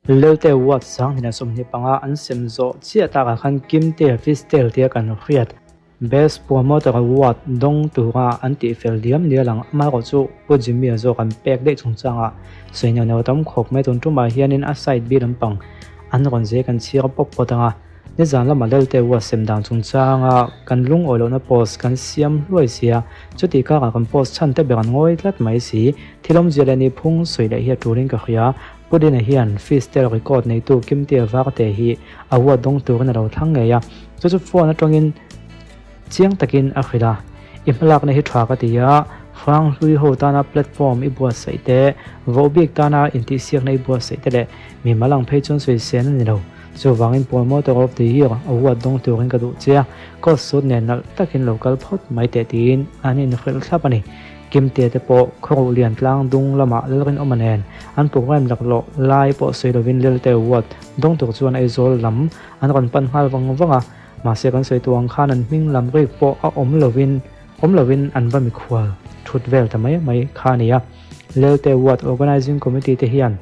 Lelte Ward 2025 an sem zawh chiah takah khan Kimtea Fistel tia kan hriat Best Promoter Award dawng tura an tihfel diam nia lang. Amaherawhchu Pu Jimmy-a zawk an pek daih chungchangah sawi neuh neuh a tam khawp mai. Tun tumah hianin a side B lampang an rawn zai kan chhiar pawp pawt ang a. Nizan lama Lelte Ward sem dan chungchanga kan lungawi lohna post kan siam hluai sia, chutih karah kan post chhan te ber an ngawi tlat mai si. Thil awmzia leh nihphung sawi leh hi a tulin ka hria. Pu Dina hian Fistel record neitu Kimtea Varte hi award dawng turin a lo thlang ngei a, chu chu phone atangin chiang takin a hrilh a. I hmalakna hi tha ka ti a, hrang hlui ho tana platform i buatsaih te, vohbik tana intihsiakna i buatsaih te leh mi mal ang phei chuan sawisel a ni lo. Chuvangin Promoter of the Year award dawng turin ka duh che a, coat suit nen nalh takin lo kal phawt mai teh tiin an inhrilh thlap a ni. Kimte te pawh Khawruh Lian tlang dung lamah Lalrinawma nen an program laklawh lai pawh sawi lovin Lelte Ward dawng tur chuan Aizawl lam an rawn pan nghal vang vang a, mahse kan sawi tu ang khan an hming lam rik pawh a awm lovin awm lovin an va mikhual thut vel ta mai mai kha a ni a. Lelte Ward Organising Committee te hian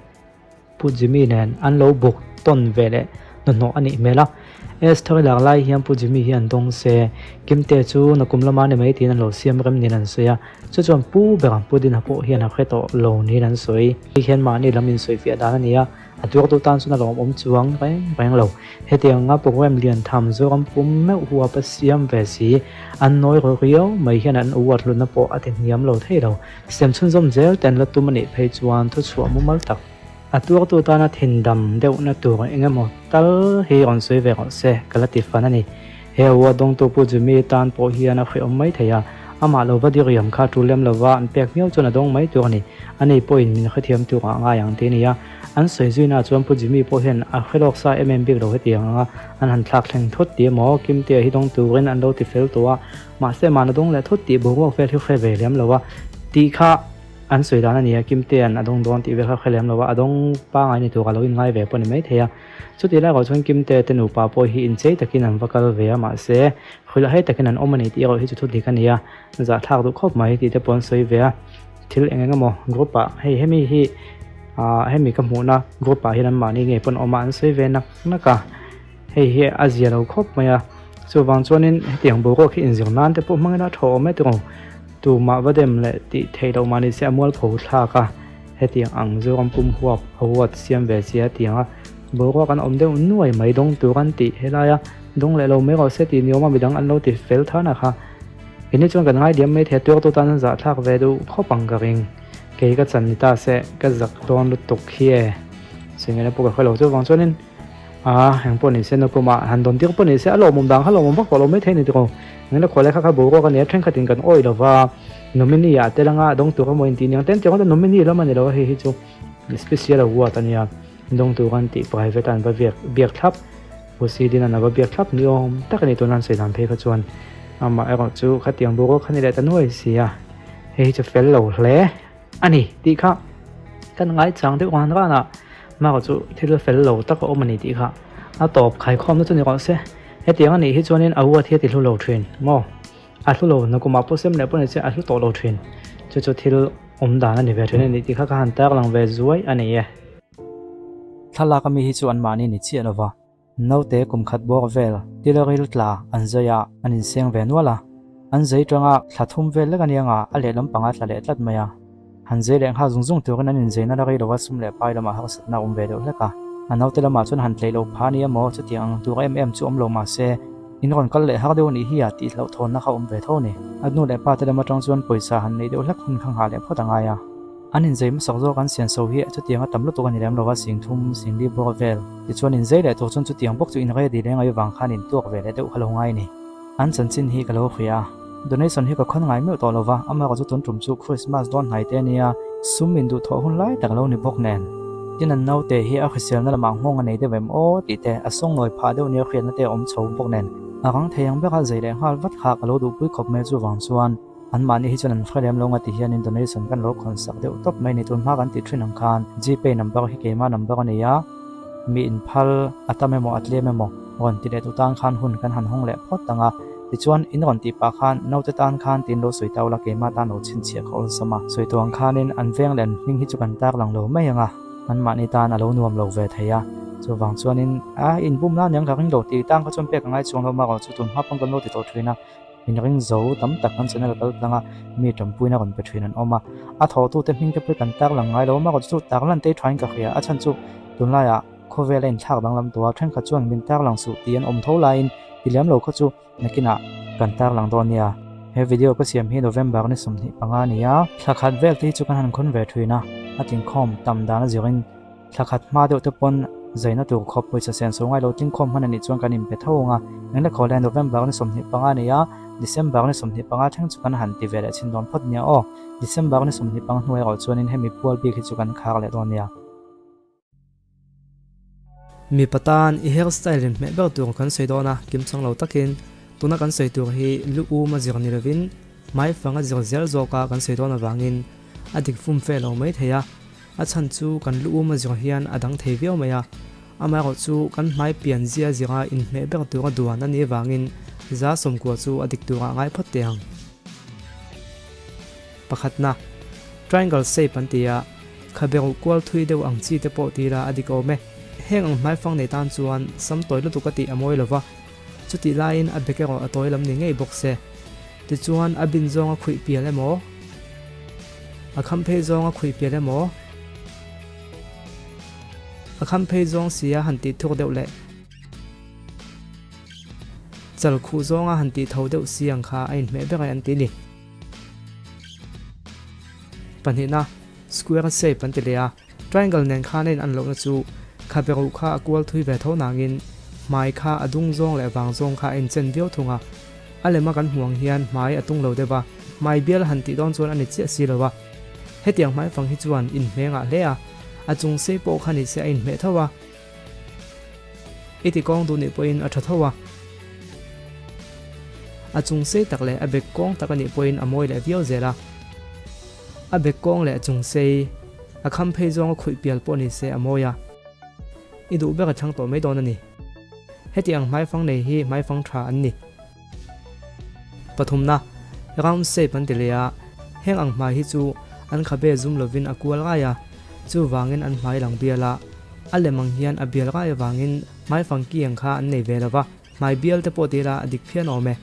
Pu Jimmy nen an lo buk tawn ve leh hnahnawh a nih hmel a. Esther lak lai hian Pu Jimmy hian dawng se, Kimte chu nakum lama ni mai tiin an lo siam rem niin an sawi a. Chu chuan Pu ber Pu Dina pawh hian a hre tawh lo niin an sawi. Hei hian mahni lam insawifiah dan a ni a, a tuartu tan chuan a lawmawm chuang reng reng lo. Hetianga program lian tham Zoram pum meuh huap a siam ve si, an nawi ru riau mai hian an award hlutna pawh a ti hniam lo thei lo. Sem chhunzawm zel ten la tum a nih phei chuan thuchhuah mumal tak. A tuartu tana thindam deuhna tur eng emaw tal hi rawn sawi ve rawh se, ka la ti fan a ni. He award dawngtu Pu Jimmy tan pawh hian a hrehawm mai thei a, amah lo va diriam kha tul lem lova an pek miau chuan a dawng mai tur a ni. Ani pawhin min hrethiam tur ah ngai ang ti a ni a. An sawi zuina chuan Pu Jimmy pawh hian a hre lawk sa em em bik lo hetiang anga an han thlak thleng thut ti emaw Kimtea hi dawng turin an lo ti fel tawh a, Mahse mahna dawng leh thut tih boruak vel hi hre ve lem lo a, tih kha an sawi dan a ni a, Kimtea'n a dawng dawn tih vel kha hre lem lo a, a dawng pangai ni tur a lo inngai ve pawh a ni maithei a. Chutih lai erawh chuan Kimtea te nupa pawh hi inchei takin an va kal ve a, mahse hrilh hai takin an awm a ni tih erawh hi chu thu dik a ni a, zahthlak duh khawp mai tih te pawh an sawi ve a. Thil eng eng emaw group ah hei hemi hi ah hemi ka hmuhna group ah hian anmahni ngei pawn awm a an sawi ve nak nak a. Hei hi a zia lo khawp mai a, chuvang chuanin hetiang boruak hi inzir nan te pawh hmangin a thaw awm e tiraw? Tumah va dem leh tih theih loh mah ni se a mualpho thlak a, hetiang ang Zoram pum huap a huat siam ve sia tianga boruak an awm deuh nuai mai dawng tur an tih helaia dawng leh lo mai rawh se tih ni awm a midang an lo ti fel than a kha. Keini chuan kan ngai diam mai thei a tuartu tan an zahthlak ve duh khawp ang ka ring. Kei ka chan ni ta se ka zak dawn lutuk hi e. Sengena pawh ka hre lo chuvang chuanin. A, eng pawh ni se nakumah han dawn tir pawh ni se a lawmawm dang kha lawmawm vak tawh lo maithei a ni tiraw. Engla khualai kha kha boruak a nia thenkhatin kan awih lo va, nominee ah tel anga dawng tur emaw intih niang ten tiraw nominee lam a ni lo a hei hi chu special award a nia dawng tur an tih private a an va biak biak thlap Pu Sidin an a va biak thlap ni awm tak a ni tuna an sawi dan phei kha chuan amah erawh chu khatiang boruak kha ni leh ta nuai si a, hei hi chu fel lo hle. A ni tih kha kan ngaichang deuh ran ran a, Mark chu thil fel lo tak a awm a ni tih kha a tawp khaikhawmna chu ni rawh se. Hetiang a nih hi chuanin a huat hi a ti hlu lo thin maw? A hlu lo, nakumah pawh sem leh pawh ni se a hlu tawh lo thin. Chu chu thil awm dan a ni ve thin a ni tih kha ka han tarlang ve zuai a ni e. Thlalak ami hi chu anmahni ni chiah lova, Naute kum khat bawr vel tilaril tla an zai a, an inseng ve nual a. An zai tanga thla thum vel lek ania nga a lehlam panga tla leh tlat mai a. Han zai leh nghal zung zung turin an inzaina la rei lova sum leh pai lamah harsatna a awm ve deuh hlek a. A naute lamah chuan han tleih loh phah ania maw chutiang ang tur em em chu awm lo mahse in rawn kal leh har deuh anih hi a tih hlauhthawnna kha awm ve tho a ni. A nu leh pa te lam atang chuan pawisa han neih deuh hlek hun kha nghah leh phawt a ngai a. An inzei hmasak zawk an sian so hi chutiang a tam lutuk a ni lem lo a, sing thum, sing li bawk vel. Tichuan inzei leh tur chuan chutiang bawk chu in ready leng ai vang khan intuak ve leh deuh kha lo ngai ni. An chanchin hi ka lo hria a, donation hi ka khawn ngai meuh tawh lo va, amaherawh chu tun tum chu Christmas dawn hnai te ania, sum in duhthawh hun lai tak lo ni bawk nen. Tin an naute hi a hriselna lamah nghawng a nei deuh em aw tih te, a sawngnawi phah deuh nia hriatna te a awm chho bawk nen. A rang thei ang bera zei leh nghal vat kha ka lo duhpui khawp mai chuvang chuan. Anmahni hi chuan an hre lem lo nga ti hianin donation kan lo khawn sak deuh tawp mai ni. Tun hma kan tih thin ang khan Gpay number hi keimah number a nei a, mi inphal a tam emaw a tlem emaw rawn ti leh tu tan khan hun kan han hawng leh phawt ang a. Tichuan in rawn tih pah khan naute tan khan tiin lo sawi tau la keimah tan lo chhinchhiah kha awlsam a. Sawi tu ang khanin an veng leh an hming hi chu kan tarlang lo mai ang a. Anmahni tan a lo nuam lo ve thei a, chuvang chuanin a inbum nan eng ka ring lo tih tan kha chuan pek a ngai chuang lo marawh chu tun hma pawn kan lo ti tawh thin a, min ring zo tam tak kan channel kal tlang a, mi tanpuina rawn pe thin an awm a, a thawhtute hming te pawh kan tarlang ngai lo marawh chu tarlan te thain ka hria a chhan chu tunlaiah khawvel a inthlak danglam tawh a, thenkhat chuan min tarlang suh tih an awm tho laiin ti lem lo kha chu Nakinah kan tarlang dawn nia. He video ka siam hi November ni 25 a ni a. Thla khat vel te hi chu kan han khawn ve thin a, a tlingkhawm tam dan a zirin thla khat hma deuh te pawn zaina tur khawp pawisa sen so ngai lo tlingkhawm hman a nih chuan kan inpe tho ang a. Engla khaw le November ni 25 a ni a, December ni 25 thleng chu kan han ti ve leh chhin dawn phawt nia aw. December ni 25 hnuai erawh chuanin hemi pual bik hi chu kan khar leh dawn nia. Mipa tan i hair style in hmeh ber tur kan sawi dawn a, kimchang lo takin tuna kan sawi tur hi lu um a zir ni lovin hmaifang a zir zel zawka kan sawi dawn avangin a dik fum fe lo mai thei a, a chhan chu kan lu um a zir hian a dang thei viau mai a, amaherawh chu kan hmai pian zia zira inhmeh ber tura duan a nih avangin za sawmkua chu a dik turah ngai phawt teh ang. Pakhatna, triangle shape an ti a, khabe ruh kual thui deuh ang chi te pawh ti ila a dik awm e. Heng ang hmaifang nei tan chuan sam tawi lutuk a tih a mawi lo va, chutih laiin a bek erawh a tawi lam ni ngei bawk se. Tichuan a bin zawng a khuih pial emaw, a kham phei zawng a khuih pial emaw, a kham phei zawng sia han tih thuk deuh leh chal khuh zawnga han tih tho deuh si ang kha a inhmeh ber e an ti ni. Pahnihna, square shape an ti leh a, triangle nen khan a in an lohna chu khabe ruh kha a kual thui ve tho nangin hmai kha a dung zawng leh vang zawng kha a inchen viau thung a, a lema kan hmuh ang hian hmai a tung lo deuh a, hmai bial han tih dawn chuan a ni chiah si lo a, hetiang hmai fang hi chuan inhmeh ngah hle a, a chung sei pawh kha ni se a inhmeh tho a. I ti kawng duh nih pawhin a tha tho a, a chung sei tak leh a bek kawng tak a nih pawhin a mawi leh viau zel a. A bek kawng leh a chung sei, a kham phei zawng a khuih pial pawh ni se a mawi a, i duh ber a thlang tawh mai dawn a ni. Heti ang hmaifang nei hi hmaifang tha an ni. Pathumna, round shape an ti leh a, heng ang hmai hi chu an khabe zum lovin a kual ngai a, chuvangin an hmai lang bial a, a lem ang hian a bial ngai avangin hmaifang ki ang kha an nei ve lo va, hmai bial te pawh ti ila a dik phian awm e.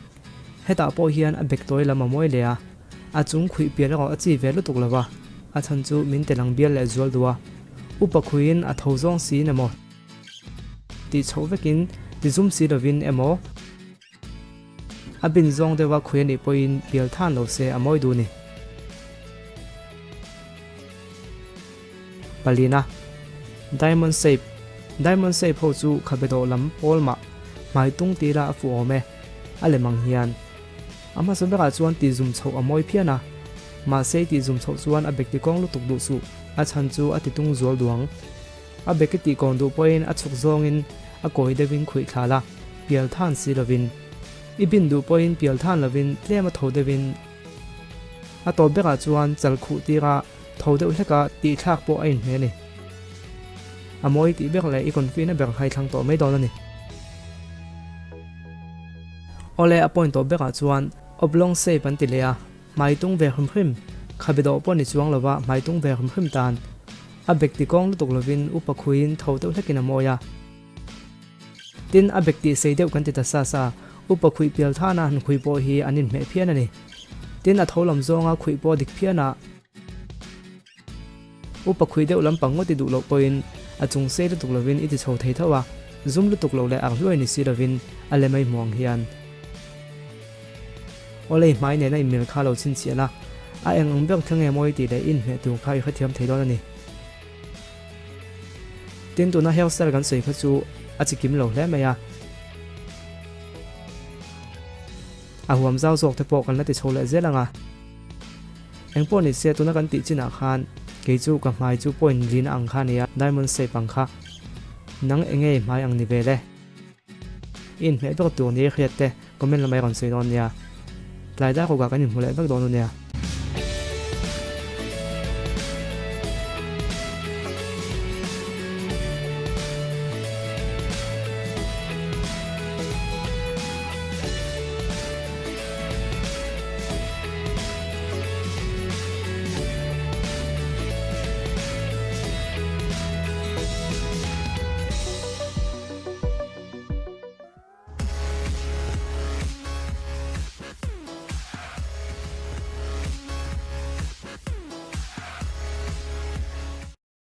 Hetah pawh hian a bek tawi lam a mawi leh a, a chung khuih pial erawh a chi ve lutuk lo va, a chhan chu min ti lang bial leh zual duh a, upa khuiin a tho zawng siin emaw tih chhoh vekin ti zum si lovin emaw, A bin zawng deuha khui a nih pawhin pial than lo se a mawi duh ni. Palina, Diamond shape, Diamond shape ho chu khabe dawh lam pawl mah hmai tung ti ila a fuh awm e, a lem ang hian. A hmasa berah chuan tih zum chhoh a mawi phian a, mahse i tih zum chhoh chuan a bek ti kawng lutuk duh suh, a chhan chu a ti tung zual duang. A beki tih kawn duh pawhin a chhuk zawngin a kawi deuhin khuih thla la, pial than si lovin. I bin duh pawhin pial than lovin tlem a tho deuhin a tawp berah chuan chal khuh tira tho deuh hleka tih thlak pawh a inhmeh a ni. A mawi tih ber leh i confi na ber kha i thlang tawh mai dawn a ni. Awle a point tawp berah chuan oblong shape an ti leh a, hmai tung ve hrim hrim, khabe dawh pawh ni chuang lova hmai tung ve hrim hrim tan. A bek ti kawng lutuk lovin upa khuiin tho deuh hlekin a mawi a. Tin, a bek tih sei deuh kan ti ta sa sa, upa khuih pial thana han khuih pawh hi an inhmeh phian a ni. Tin, a tho lam zawnga khuih pawh dik phian a. Upa khuih deuh lampang ngawt i duh loh pawhin a chung sei lutuk lovin i ti chho thei tho a, zum lutuk loh leh arhluai ni si lovin a lem a i hmuh ang hian. Awlei hmai nena inmil kha lo chhinchhiah la, a eng ang ber thleng nge mawi tih leh inhmeh tur kha i hrethiam thei dawn a ni. Tin, tuna hairstyle kan sawi kha chu a chi kim lo hle mai a, a huam zau zawk te pawh kan la ti chho leh zel ang a. Engpawh ni se tuna kan tih chinah khan kei chu ka hmai chu point lina ang kha a ni a, diamond shape ang kha. Nang enge i hmai ang ni ve le? I inhmeh ber tur ni hriat te comment lamah i rawn sawi dawn nia. Tlai dar rukah kan inhmu leh vek dawn u nia.